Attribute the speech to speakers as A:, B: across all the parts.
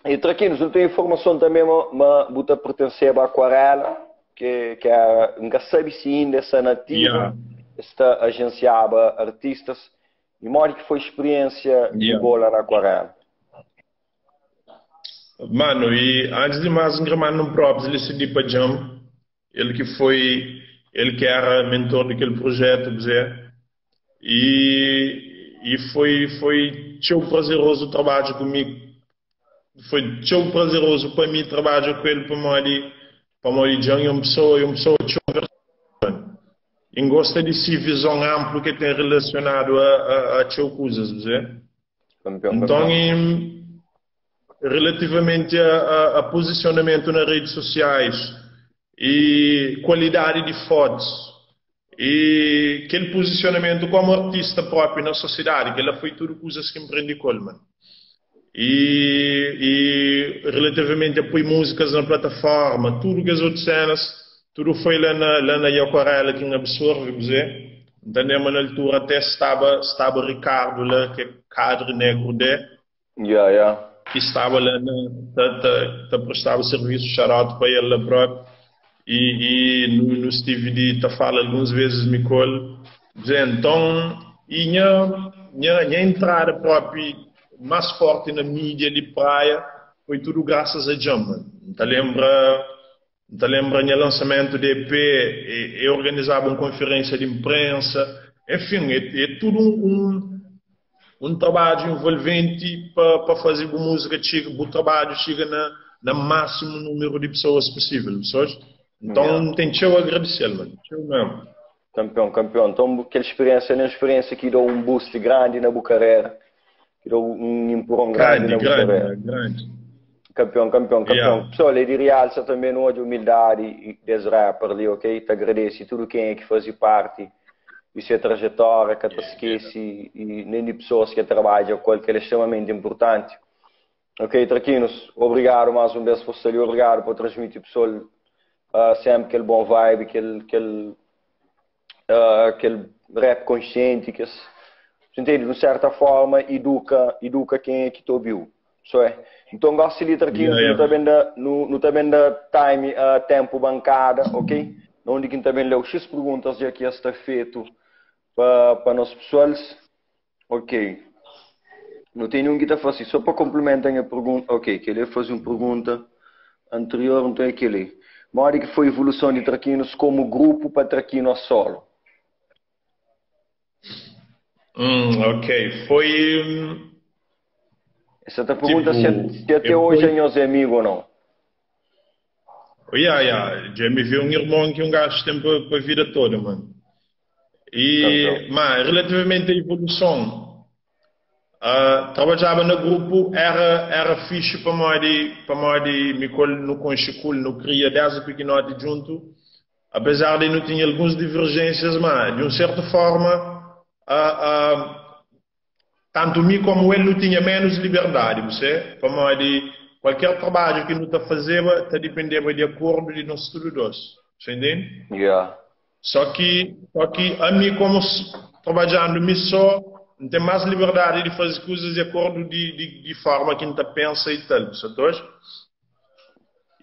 A: E Traquinos, nu ten informason tanbe ma, ma bu ta pertenseba Aquarela, ke, ke era, N ka sabe si inda es sta na ativa,
B: Yeah.
A: es ta agenciaba artistas. E modi ki foi speriensia di
B: Yeah.
A: bo la na Aquarela?
B: Mano, e antes de mais, N kre manda um props li si di pa Jam, el ki foi, el ki era mentor di kel projetu, bze. E, e foi, foi txeu prazerozu trabadja ku mi, foi txeu prazerozu pa mi trabadja ku el pamodi, pamodi Djan é un pesoa, é un pesoa txeu versátil. E N gosta di si vizon anplu ki el ten relasionadu a, a, a txeu kuzas, bze.
A: Kanpion,
B: Nton,
A: kanpion.
B: e, relativamenti a, a, a pozisionamentu na redes sosiais e kualidadi di fotus e kel pozisionamentu komu artista propi na sosiedadi, kela foi tudu kuzas ki N prendi ku el, man. E, e relativamenti a poi múzikas na plataforma, tudu kes otu senas, tudu foi la na, la na Aquarela ki N absorve, bze. N ta lembra na altura até staba, staba Ricardo la, ki é Kadri Negro de,
A: Yeah, yeah.
B: ki staba la na, ta, ta, ta prestaba servisu, shout out pa el la propi. E, e nu, nu stive di ta fala alguns vezes mi ku el. Bze, nton, e nha, nha, nha entrada propi más forti na mídia di Praia foi tudu grasas a Djan, man. N ta lembra, N ta lenbra nha lansamentu di EP, e organizaba un konferensia di inprensa, enfin, é tudu un un trabadju envolventi pa pa faze bu múzika txiga, bu trabadju txiga na na másimu númeru di pesoas pusível, bu sabe? Nton, N ten txeu a agradise-l, man, txeu mésmu.
A: Kanpion, kanpion. Nton, kel speriensia li é un speriensia ki da-u un boost grandi na bu karera, ki da-u un inpuron grandi
B: Grandi,
A: na bu
B: grandi,
A: karera.
B: man, grandi.
A: Kanpion, kanpion, kanpion.
B: Yeah.
A: Pessoal, é di rialsa tanbe nu odja umildadi des rapper li, ok? Ta agradese tudu kenha ki faze parti di se trajetória, ka ta skese i nen di pesoas ki el trabadja ku el, kel é stremamenti inpurtanti. Ok, Traquinos, obrigadu más un bes pa sta li, obrigadu pa transmiti pessoal uh, sempre kel bom vibe, kel, kel, uh, kel rap consciente, que es, entende? De uma certa forma, educa, educa quem é que te ouviu. Só é. Então, gosto de Traquinos,
B: Yeah,
A: nu
B: yeah.
A: ta ben da, nu, nu ta ben da time, uh, tempo bancada, ok? Onde que ta ben leu X perguntas já que está feito pa, pa nós pessoals. Ok. Nu tene un ki ta fla si, só pa konplimenta nha pergunta. Ok, kel-li é faze un pergunta anterior, nton é kel-li. Modi ki foi evoluson di Trakinos komu grupu pa Traquino a solo?
B: Ok, foi.
A: Essa ta pergunta se,
B: Tipo,
A: se até
B: eu
A: hoje
B: foi.
A: anhos é amigo ou não.
B: Oh, yeah, yeah. Já me vi um irmão que um gajo tem para a vida toda, mano. E,
A: Campeão.
B: mas, relativamente à evolução, ah, trabalhava no grupo era, era fixe para modi, para modi me col no conchicul, no cria desde pequenote junto, apesar de não tinha algumas divergências, mas de uma certa forma, ah, ah, Tantu mi komu el nu tinha ménus liberdadi, bu se, pamodi kualker trabadju ki nu ta fazeba ta dipendeba di akordu di nos tudu dos, bu sa intende?
A: Yeah.
B: Só ki, só ki ami komu trabadjandu mi só, N ten más liberdadi di faze kuzas di akordu di, di, di forma ki N ta pensa i tal, bu sa ta odja?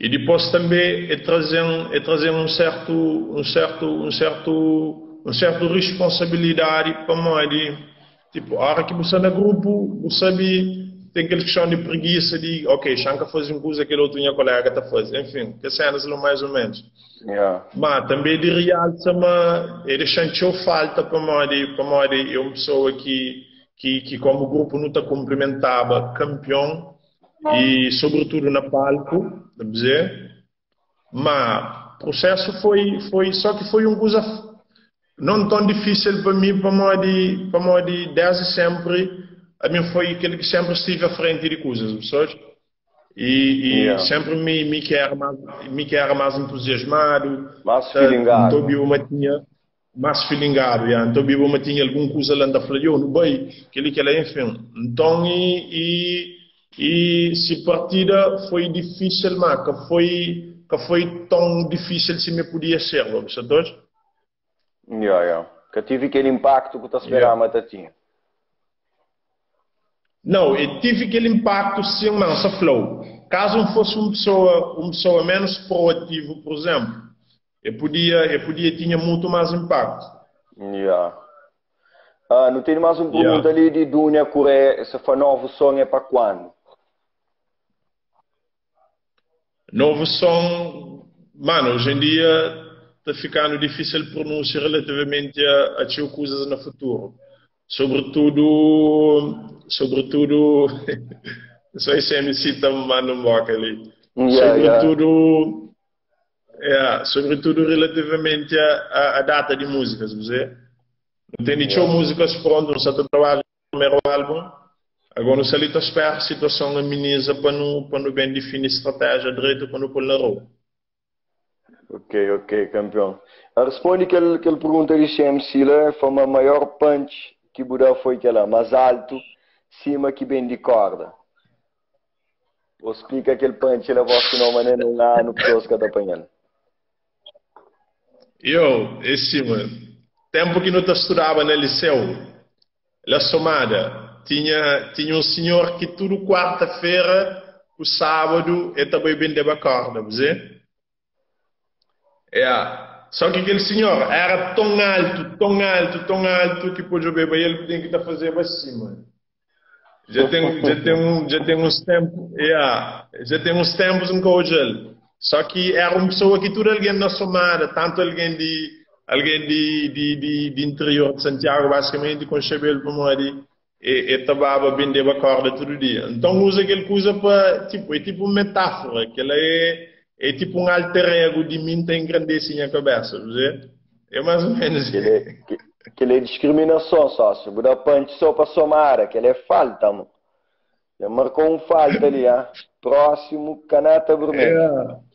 B: I dipôs tanbê el traze-m, el traze-m un sértu, un sértu, un sértu, un sértu responsabilidadi pamodi, tipu, óra ki bu sta na grupu, bu sabe, ten kel kiston di prigisa di, ok, xa N ka faze un kuza, kel otu nha koléga ta faze. Enfin, kes sénas la más ô ménus.
A: Yeah.
B: Má, tanbê di rialsa ma el dexa-m txeu falta pamodi, pamodi é un pesoa ki, ki, ki kómu grupu nu ta kunprimentaba kanpion. E sobretudo na palco, ta dizer, ma processo foi, foi, só que foi um coisa não tão difícil para mim, pamodi, pamodi desde sempre, a mim foi aquele que sempre estive à frente de coisas, pessoas. E, e
A: Yeah.
B: sempre me, me que era mais, me que era mais entusiasmado,
A: Mais
B: tá,
A: filingado.
B: então eu tinha Más filingadu, ya. Nton Bíblia ma tinha algun kuza la, N ta fla, Yo, nu bai, kel-li, kel-la, enfin. Nton, i, i, i si partida foi difísil, má ka foi, ka foi ton difísil sima e podia ser, ba bu sa ta odja?
A: Ya, ya. Ka tive kel inpaktu ku ta
B: Ya.
A: speraba ma ta tinha.
B: Não, e tive aquele impacto sim, mas só flow. Caso não fosse uma pessoa, uma pessoa menos proativo, por exemplo, eu podia, eu podia tinha muito mais impacto.
A: Yeah. Ah, não tem mais uma pergunta yeah. ali de Dunia Correia, esse foi novo som é para quando?
B: Novo som, mano, hoje em dia está ficando difícil pronúncia relativamente a, a coisas no futuro. Sobretudo, sobretudo, só esse MC tá mandando um boca ali. Yeah, sobretudo, yeah. Yeah, sobretudo relativamente a, a, a data de músicas, você? Não tem yeah. músicas prontas, não está trabalhando no primeiro álbum. Agora, não se ali espera a situação ameniza para não, para não bem definir estratégia direito para não pôr na rua.
A: Ok, ok, campeão. Responde aquele, aquele pergunta de CMC lá, foi a maior punch que Buda foi aquela, mais alto, cima que bem de corda. Ou explica aquele punch, ele voz que não mané não há no pessoas que tá apanhando.
B: Eu, esse, mano, tempo que não te estudava no liceu, La Somada, tinha, tinha um senhor que tudo quarta-feira, o sábado, ele também vendeva corda, você? É. Só que aquele senhor era tão alto, tão alto, tão alto que pôde ver ele tem que estar fazendo assim, mano. Já tem, já tem, um, já tem uns tempos, yeah, já tem uns tempos em que Só que era uma pessoa que tudo alguém na somada, tanto alguém de alguém de, de, de, de interior de Santiago, basicamente, com cabelo para morrer, e, e tababa vender a corda todo dia. Então usa aquele coisa para, tipo, é tipo uma metáfora, que ela é, é tipo um alter ego de mim que engrandece minha cabeça, você? É mais ou menos.
A: Que ele, é, que, que ele é discriminação, sócio. Buda punch só para somar, que ele é falta, mano. Ele marcou um falta ali, ah. Próximo, caneta vermelha.
B: É.